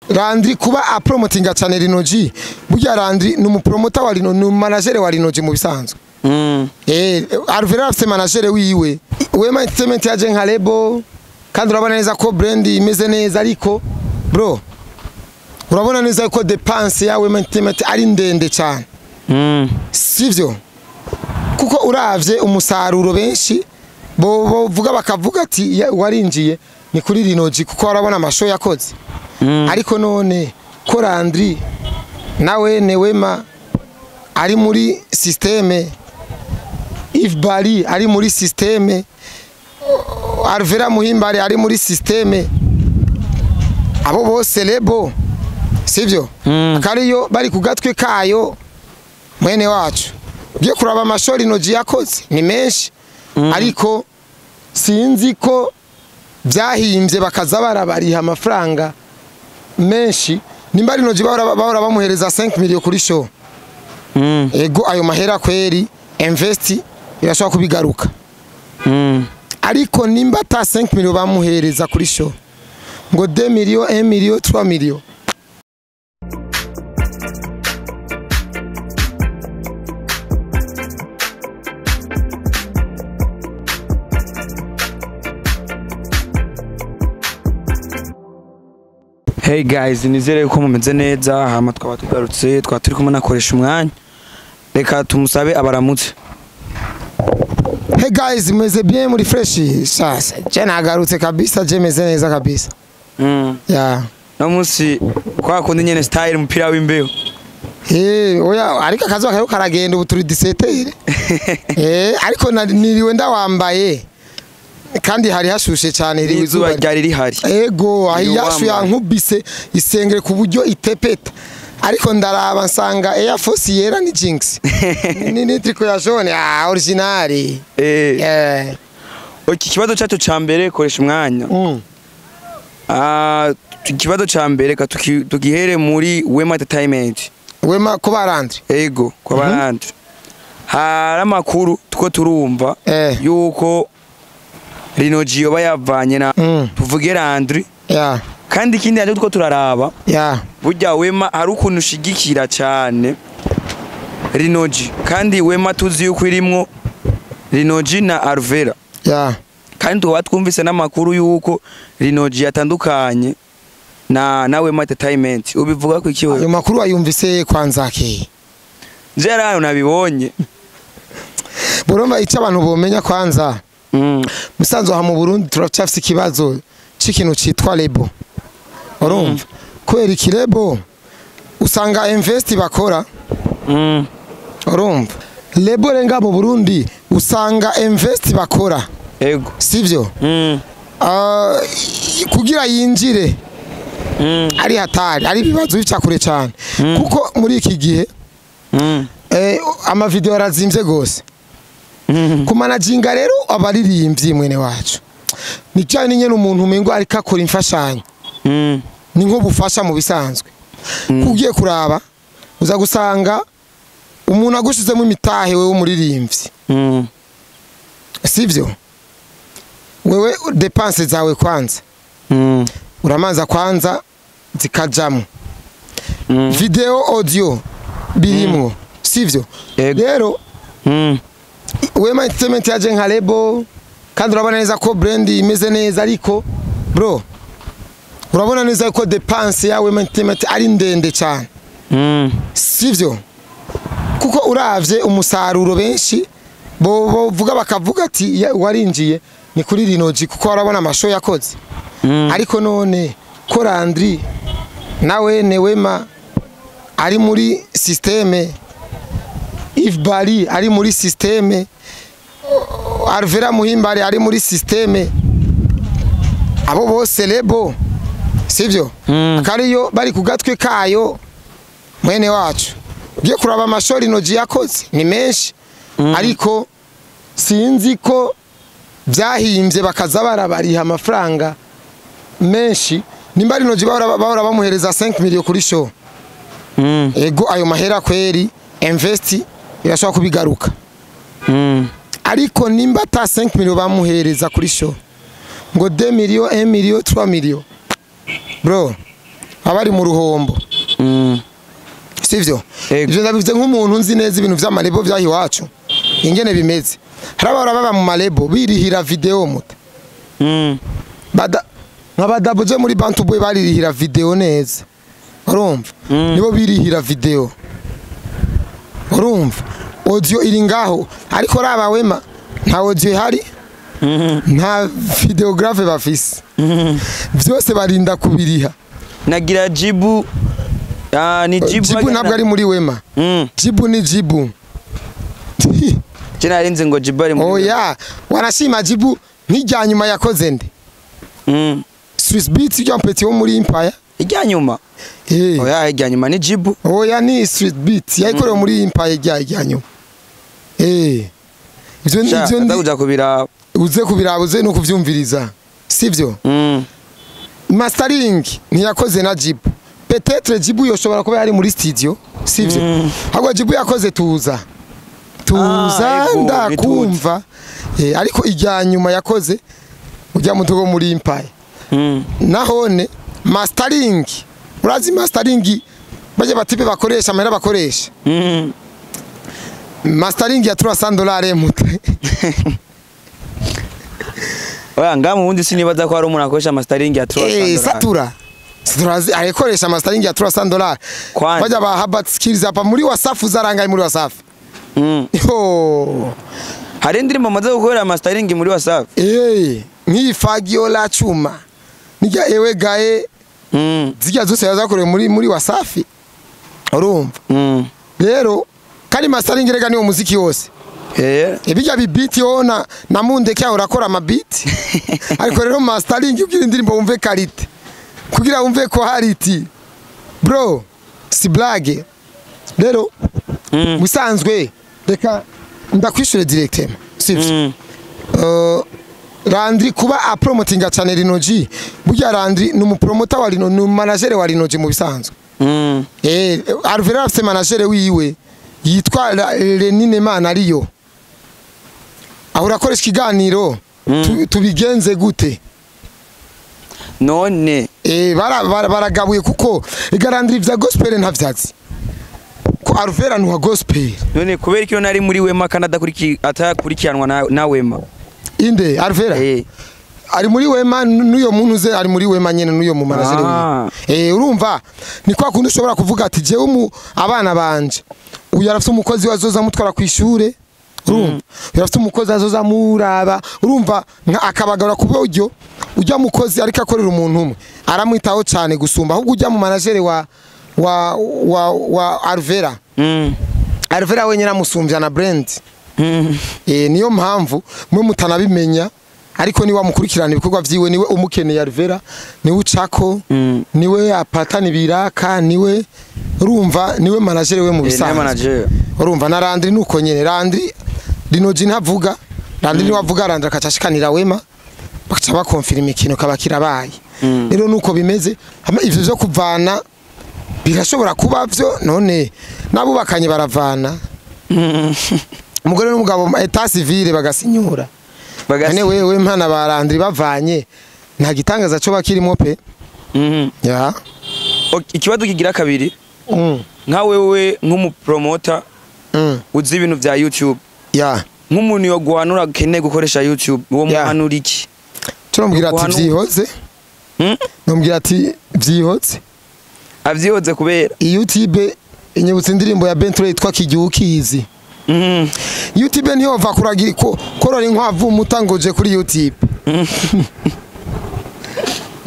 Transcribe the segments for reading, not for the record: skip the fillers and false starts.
Landry kuba apromotinga cyane Lino-G, burya Landry ni umupromota wa Lino, ni manager wa Lino-G mu bisanzwe. Alvera afite manager wiwe. Wema Entertainment yaje nka label, kandi urabona neza ko brand imeze neza, ariko bro urabona neza ko dépense ya Wema Entertainment ari ndende cyane. Sivyo? Kuko uravye umusaruro benshi bo vuga bakavuga ati warinjiye ni kuri Lino-G, kuko urabona amashow yakoze. Ariko none ko Landry nawe ne Wema ari muri système, Yves Bali ari muri système, Alvera Muhimbare ari muri système, abo bose label, sivyo? Kariyo bari kugatwe kayo mwene wacu. Ugiye kuraba amashow Lino-G yakoze ni menshi, ariko sinzi ko byahimbye bakaza barabariha amafaranga menshi. Nimba Lino-G bahora bamuhereza 5 million kuri show, ego ayo mahera kweri invest irashobora kubigaruka. Ariko nimba ta 5 million bamuhereza kuri show, ngo 2 million, 1 million, 3 million. Hey guys, nizere ko mumeze neza. Hama twaba tugarutse, twaba turi kumwe nakoresha umwanya, reka tumusabe abaramutse. Hey guys, meze bien, muri fresh? Sasa je nagarutse kabisa, je meze neza kabisa. Yeah. No munsi kwa kundi nyene style umupira w'imbeho. Oya, ariko akazuba kariko karagenda, ubu turi 17. Ariko niriwe ndawambaye kandi hari hashushe cyane, hiriwe izuba ryari rihari. Ego, Niriwe yashu wambaye. Yankubise isengere ku buryo itepeta, ariko ndaraba nsanga Air Force yera ni Jinx ni tricot ya jaune, ah, original. Okay, ikibazo cyacu ca mbere, koresha umwanya. Ikibazo ca mbere reka tugihere muri Wema Entertainment. Wema kuba Landry. Ego, kwa barandi hari amakuru two turumva yuko Lino-G yoba yavanye na tuvuge Landry. Kandi ikindi nacyo two turaraba, burya Wema hari ukuntu ushigikira cyane Lino-G, kandi Wema tuzi yuko irimwo Lino-G na Alvera. Kandi tukaba twumvise n'amakuru yuko Lino-G yatandukanye na Wema Entertainment. Ubivuga ko iki wewe? Ayo makuru ayumvise kwanza ke? Nje yarayo nabibonye. Burumva icyo abantu bomenya kwanza, musanzwe aha mu Burundi turacyafise ikibazo c'ikintu citwa label. Urumva, kubera iki label usanga invest bakora. Urumva, label renga mu Burundi usanga invest bakora, sivyo? Kugira yinjire ari hatari, ari ibibazo bica kure cyane, kuko muri iki gihe amavideo arazimvye gose. Kumanaginga rero abaririmbyi, mwene wacu, ni cyane nyene umuntu umengo ariko akora imfashanyo, ni nko bufasha mu bisanzwe. Kugiye kuraba uza gusanga umuntu agushizemo imitahe, wewe umuririmbyi, sivyo? Wewe dépenses zawe kwanza uramanza kwanza zikajamo, video, audio birimwo, sivyo? Yego. Rero Wema Entertainment yaje nka label, kandi urabona neza ko brand imeze neza, ariko bro urabona neza ko dépense ya Wema Entertainment ari ndende cyane. Sivyo? Kuko uravye umusaruro benshi bo bovuga bakavuga ati warinjiye ni kuri Lino-G, kuko urabona amashow yakoze. Ariko none ko Landry nawe ne Wema ari muri système, Yves Bali ari muri système, Alvera Muhimbare ari muri système, abo bose label, sivyo? Kariyo bari kugatwe kayo mwene wacu. Ugiye kuraba amashow Lino-G yakoze ni menshi, ariko sinzi ko byahimbye bakaza barabariha amafaranga menshi. Nimba Lino-G bahora bamuhereza 5 million kuri show, ego ayo mahera kweri invest irashobora kubigaruka. Ariko nimba ta 5 million bamuhereza kuri show, ngo 2 million, 1 million, 3 million, bro Abari mu ruhombo. Sivyo? Ivyo ndabivuze nk'umuntu nzi neza ibintu vy'amarebo vyahi iwacu. Ingene bimeze. Hari abahora baba mu marebo birihira video muta. Nk'abadaboje muri Bantu Boy baririhira video neza. Urumva? Nibo birihira video. Urumva? Audio iri ngaho ariko raba Wema nta audio ihari. Nta videographe bafise. Vyose barinda kubiriha. Nagira Jibu. Ni Jibu. Jibu ntabwo ari muri Wema. Jibu ni Jibu. Je narinze ngo Jibu ari muri. Oya, wanashima Jibu nk'ijya nyuma yakoze nde? Swiss Beats ijya mpeti wo muri Empire. Ijya nyuma. Oya, ijya nyuma ni Jibu. Oya ni Swiss Beats yayikorewe muri Empire ijya nyuma. Ivyo ndakuja kubiraba. Uze kubiraba uze no kuvyumviriza. Sivyo? Mastering ntiyakoze na Jibu. Peut-être Jibu yoshobora kuba yari muri studio, sivyo? Ahubwo Jibu yakoze tuza. Tuza ndakumva. Ariko ijya nyuma yakoze ujya mutugo muri Empire. Nahone mastering. Urazi mastering baje batipe bakoresha amahera bakoresha. Mastering ya $300 mute. Oya ngamu wundi sinibaza ko hari umuntu akoresha mastering ya $300. Satura. Satura akoresha mastering ya $300. Baje ba Habat Skills apa muri Wasafi zarangaye muri Wasafi. Yo. Hari indirimbo maze gukorera mastering muri Wasafi. Nki Fagiola chuma. Nijya ewe gae. Zijya zose yazakorewe muri Wasafi. Urumva? Rero kandi mastering rega niwo muziki wose. Ibijya bibiti ona na mundeke urakora amabiti. Ariko rero mastering ugira indirimbo wumve quality. Kugira wumve ko hariti. Bro, si blague. Rero musanzwe reka ndakwishure directement. Sivyo? Landry kuba apromotinga cyane Lino G. Burya Landry ni umupromoter wa Lino, ni manager wa Lino G mu bisanzwe. Alvera afite manager wiwe yitwa Lenine Mana ariyo. Aho urakoresha ikiganiro tubigenze gute? None baragabuye kuko Landry vya gospel ntavyazi. Ko Alvera ni wa gospel. None kubera iki nari muri Wema kandi atakurikiranwa na Wema? Inde Alvera ari muri Wema n'uyo muntu uze ari muri Wema nyene n'uyo mu manager wiwe. Urumva ni kwa kundi ushobora kuvuga ati jewe abana banje uyu arafite umukozi wazoza mutwara ku ishure, urumva yarafite umukozi azoza muraba, urumva akabagara ku buryo ujya mukozi ariko akorera umuntu umwe aramwitaho cyane gusumba ahubwo ujya mu manager wa Alvera. Alvera wenyine amusumbya na brand. Niyo mpamvu mwe mutanabimenya ariko niwe wamukurikirana ibikorwa vyiwe, niwe umukeneye Alvera, niwe ucako, niwe apatana ibiraka, niwe urumva niwe manager we mu bisanzwe. Urumva na Landry nuko nyene Landry Lino G ntavuga, Landry niwe avuga, Landry akacashikanira Wema bakaca bakonfirma ikintu kabakirabaye. Rero nuko bimeze ivyo vyo kuvana birashobora kuba vyo none nabubakanye baravana. Umugore n'umugabo etat civile bagasinyura. None wewe mpana ba Landry bavanye nta gitangaza cyo bakirimo pe. Ya. Ikibazo kigira kabiri. Nka wewe nk'umupromoter uzi ibintu vya YouTube. Ya. Nk'umuntu yo guhanura akeneye gukoresha YouTube, uwo muhanura iki? Turamubwira ati vyihoze. Namubwira ati vyihoze. Avyihoze kubera YouTube inyibutsa indirimbo ya Bentley yitwa Kigihukizi. YouTube niyo va kuragira ko korora inkwavu mutangoje kuri YouTube.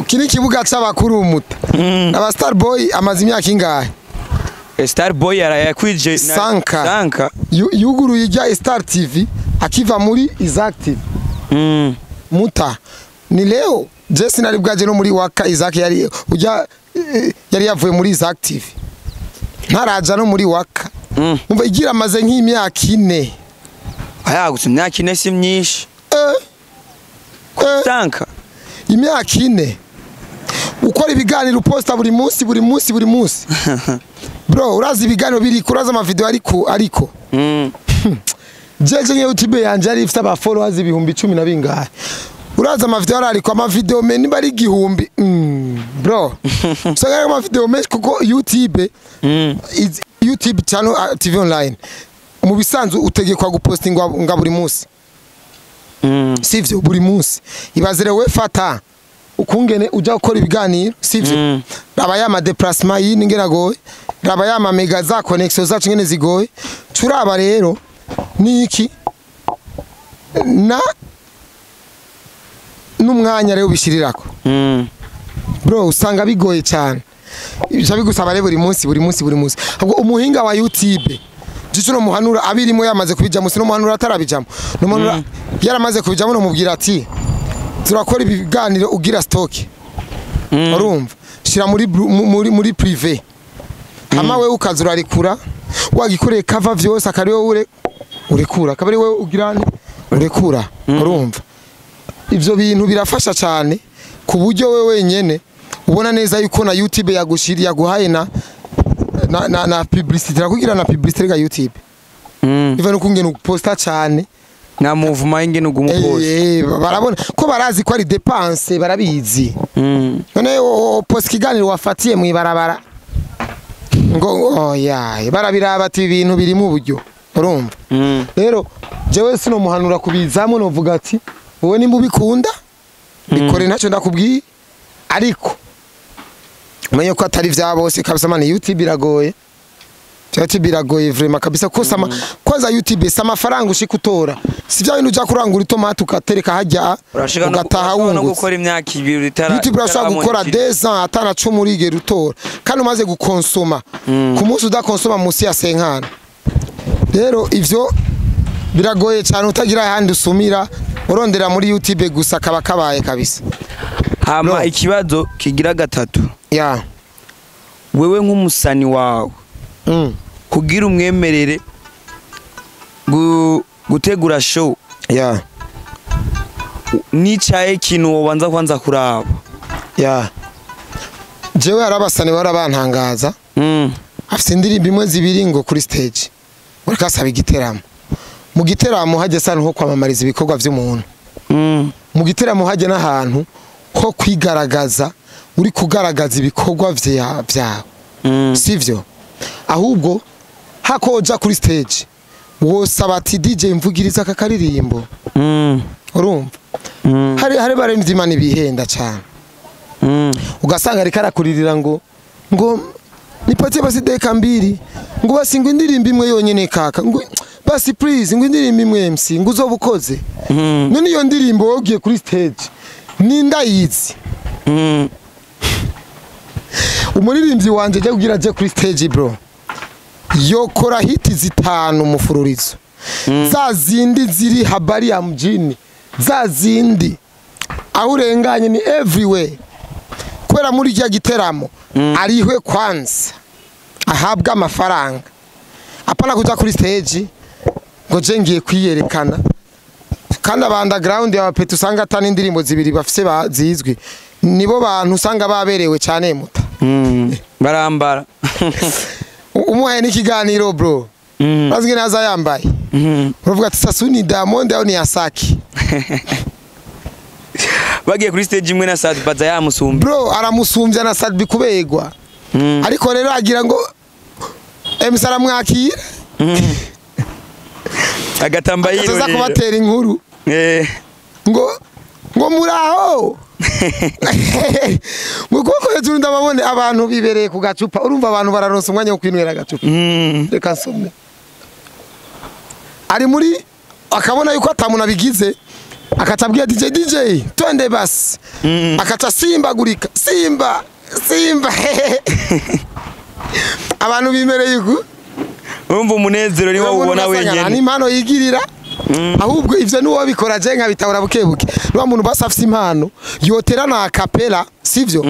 Kini kibuga c'abakuru umuta. Aba Star Boy amaze imyaka ingahe? Star Boy yarayakwije Sanka. Yuguruye ijya Star TV akiva muri Isaac TV. Muta ni leo Jesse nari bwaje no muri Waka Isaac yari ujya yari yavuye muri Isaac TV. Ntaraja no muri Waka. Umva igira amaze nk'imyaka ine. Aya gusa imyaka ine si myinshi. Sanka. Imyaka ine. Ukora ibiganiro posta buri munsi buri munsi buri munsi. Bro, urazi ibiganiro biri kuraza ama video ariko. Jeje nye YouTube yanje ari ifite aba followers 10,000 na bingahe. Uraza amavideo ararikwa, amavideo me niba ari 1000, bro, usanga ari amavideo menshi kuko YouTube YouTube channel, TV online, mu bisanzwe utegekwa gupostingwa nga buri munsi. Sivyo? Buri munsi. Ibaze rero we fata ukungene ujya gukora ibiganiro, sivyo? Raba ya ma déplacement yini ngena goye, raba ya ma mega za connection zacu ngene zigoye. Turaba rero niki na n'umwanya rero ubishirirako. Bro, usanga bigoye cyane. Ibyo bigusaba rero buri munsi, buri munsi, buri munsi. Ahubwo umuhinga wa YouTube jico no muhanura abirimo yamaze kubijamo, sino muhanura atarabijamo, no muhanura yaramaze kubijamo, no mubwira ati turakora ibiganiro ugira stock. Urumva, shira muri muri privé, hama we ukazurarikura wagikoreye cover vyose, akari wowe urekura, akaba ari wewe ugira urekura. Urumva, ivyo bintu birafasha cyane ku buryo wewe wenyene ubona neza yuko na YouTube yagushiriye, yaguhaye na publicity, rakugira na publicity ga YouTube. Iva no kungena uposta cyane na movement ingene ugumupost. Barabona ko barazi ko ari dépense, barabizi. None post kiganiro wafatiye mu ibarabara ngo oya, barabiraba ati ibintu biri mu buryo. Urumva, rero jewe sino muhanura kubizamo, novuga ati wowe nimba ubikunda bikore, ntacyo ndakubwiye, ariko umenye ko atari vya bose kabisa. Man, YouTube iragoye, YouTube iragoye vraiment kabisa, ko sama kwanza YouTube sama amafaranga ushika utora, si vya bintu uja kurangura itomate ukatereka hajya ugataha no wungutse. Gukora imyaka 2 itara. YouTube urashobora gukora 2 ans atana cumi urigera utora, kandi umaze gukonsoma ku munsi udakonsoma munsi ya senkana. Rero ivyo biragoye cyane, utagira ahandi usumira, urondera muri YouTube gusa, kaba kabaye kabisa. Hama No. ikibazo kigira gatatu. Ya. Wewe nk'umusani wawe, kugira umwemerere gutegura show, nicaye ikintu wobanza kwanza kuraba? Ya, jewe hari abasani bahora bantangaza. Afite indirimbo imwe, zibiri, ngo kuri stage urakasaba igiteramo. Mu giteramo hajya sa nko kwamamariza ibikorwa vy'umuntu. Mu giteramo hajya n'ahantu ho kwigaragaza, uri kugaragaza ibikorwa vyawe. Sivyo? Ahubwo hakoja kuri stage wosaba ati DJ, mvugiriza aka karirimbo. Urumva, hari baremvye Imana ibihenda cyane. Ugasanga ariko arakuririra ngo nipatie basi dakika mbili, ngo basi ngo indirimbo imwe yonyene kaka, ngo basi please, ngo indirimbo imwe MC, ngo uzoba ukoze. None iyo ndirimbo wowe ugiye kuri stage nindayizi? Umuririmbyi wanje ajya kugira aje kuri stage, bro, yokora hit 5 mufururizo, za zindi ziri habari ya mjini, za zindi aho urenganye ni everywhere, kubera muri rya giteramo arihwe kwanza, ahabwa amafaranga. Apana kuja kuri stage ngo je ngiye kwiyerekana, kandi aba underground y'abapeti usanga atani indirimbo zibiri bafise zizwi, nibo bantu usanga baberewe cyane muta. Barambara. Umuhaye n'ikiganiro, bro, bazwi naza yambaye, uravuga ati sasu ni Diamond au ni Asaki? Bagiye kuri stage imwe na Sadbi baza yamusumba. Bro, aramusumbya na Sadbi kubegwa. Ariko rero agira ngo MC aramwakira. Agatamba akaza yirorera. Kubatera inkuru. Ngo muraho, ngo kuboko hejuru ndababone. Abantu bibereye ku gacupa. Urumva, abantu bararonsa umwanya wo kwinywera agacupa. Reka nsome. Ari muri akabona yuko atamuntu abigize, akaca abwira DJ, DJ twende basi. Akaca simbagurika, simba simba, abantu bimereye uku. Urumva umunezero ni wowe ubona Ugasanga nta wenyene. n'impano yigirira. Ahubwo ivyo niwo bikora, je nkabitahura buke buke. Niwa muntu basi afise impano yotera na acapella, sivyo?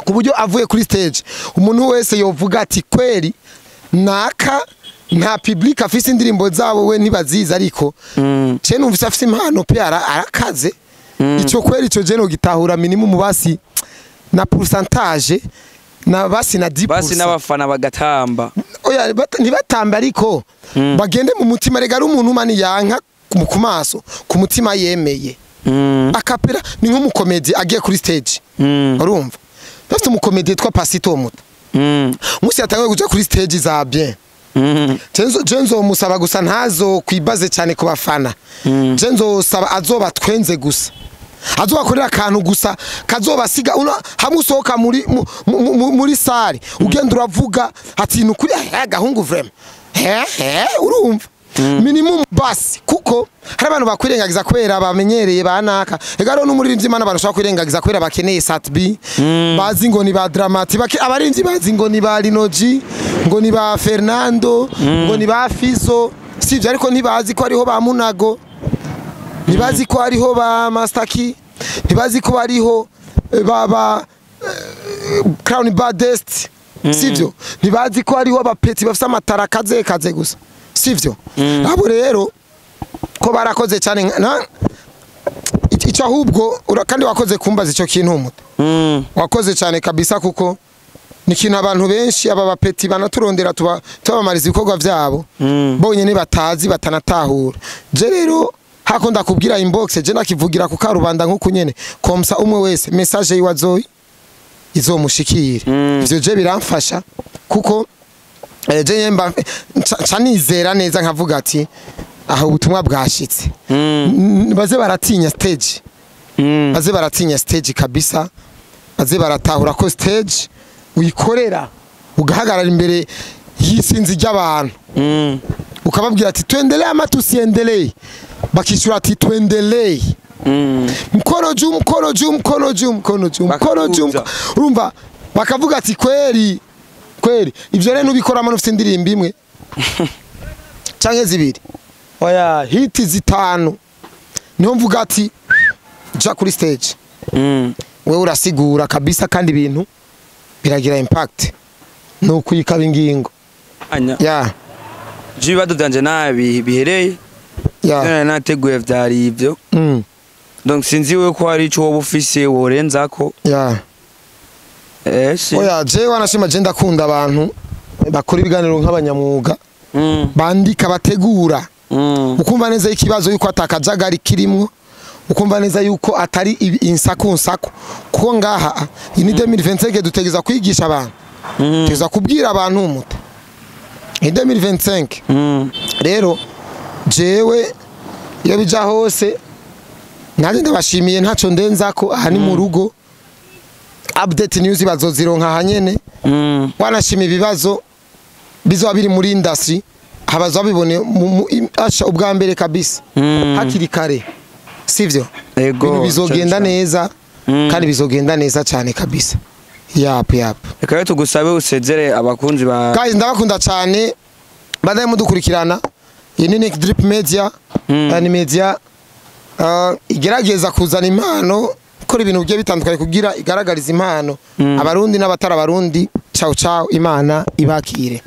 Ku buryo avuye kuri stage umuntu wese yovuga ati kweri naka nta public afise, indirimbo zabo we ntibazizi, ariko ce numvise afise impano pe, arakaze. Ico kweri ico je no gitahura minimum basi na pourcentage na basi na 10%. Basi n'abafana bagatamba. Oya, ntibatambe, ariko bagende mu mutima. Rega ari umuntu mani yanka ku maso, ku mutima yemeye. Acapella ni nk'umukomedi agiye kuri stage. Urumva, bafite umukomedi yitwa Pasito Muta. Musi yatanguye kuja kuri stage za bien. Je nzomusaba gusa ntazo kwibaze cyane ku bafana. Je nzosaba azoba twenze gusa, azobakorera akantu gusa kazobasiga hamwe usohoka muri muri salle ugenda uravuga ati nukuri gahungu vraiment, urumva minimum basi, kuko hari abantu bakwirengagiza kubera bamenyereye banaka. Ega rero n'umuririmbyi Imana abantu bashobora kwirengagiza kubera bakeneye Sat-B, bazi ngo ni ba Dramati, abarinzi bazi ngo ni ba Linoji, ngo ni ba Fernando, ngo ni ba Fizo, sivyo? Ariko ntibazi ko ariho ba Munago, ntibazi ko ariho ba Mastaki, ntibazi ko ariho ba Crown Baddest, sivyo? Ntibazi ko ariho abapeti bafite amatara kaze kaze gusa, sivyo? Abo rero ko barakoze cyane icyo ahubwo kandi wakoze kumbaza icyo kintu umuto. Wakoze cyane kabisa, kuko ni kintu abantu benshi aba bapeti banaturondera tubamariza ibikorwa byabo bonyene batazi batanatahura. Je rero hako ndakubwira inbox, je nakivugira ku karubanda nkuko nyene komsa umwe wese message yiwa zoyi izomushikire. Ivyo je biramfasha kuko je mba ncanizera neza nkavuga ati aho ubutumwa bwashitse. Baze baratinya stage. Baze baratinya stage kabisa. Baze baratahura ko stage uyikorera ugahagarara imbere y'isinzi ry'abantu. Ukababwira ati tuendelee ama tusiendelee, bakishura ati tuendelee. Mkono juu, mkono juu, mkono juu, mkono juu, mkono juu. Urumva bakavuga ati kweri kweri. Ivyo rero nubikoramo nufite indirimbo imwe canke zibiri, oya hiti zitanu, niho mvuga ati ja kuri stage. Wewe urasigura kabisa kandi ibintu biragira impact no kuyikaba ingingo. Ya jibibazo byanje nabi bihereye. Ya nateguye vyari ivyo. Donc sinzi we ko hari ico woba ufise worenzako. Ya oya je wanashima je ndakunda abantu bakora ibiganiro nk'abanyamwuga, bandika bategura. Ukumva neza ikibazo yuko atakajagari kirimwo, ukumva neza yuko atari insaku nsaku, kuko ngaha ini 2025 dutegeza kwigisha abantu, tegeza kubwira abantu umuta in 2025. Rero jewe iyo bija hose nanjye ndabashimiye ntaco ndenzako. Aha ni mu rugo, update news bazozironka hanyene. Wanashima ibibazo bizoba biri muri industry habazo bibone asha ubwa mbere kabisa hakiri kare, sivyo? Ibintu bizogenda neza kandi bizogenda neza cyane kabisa. Yap yap. Reka rero tugusabe usezere abakunzi ba guys, ndabakunda cyane, badaye mudukurikirana. Iyi ni Nick Drip Media, ni media igerageza kuzana impano, gukora ibintu bigiye bitandukanye kugira igaragariza impano abarundi n'abatari abarundi. Ciao ciao, Imana ibakire.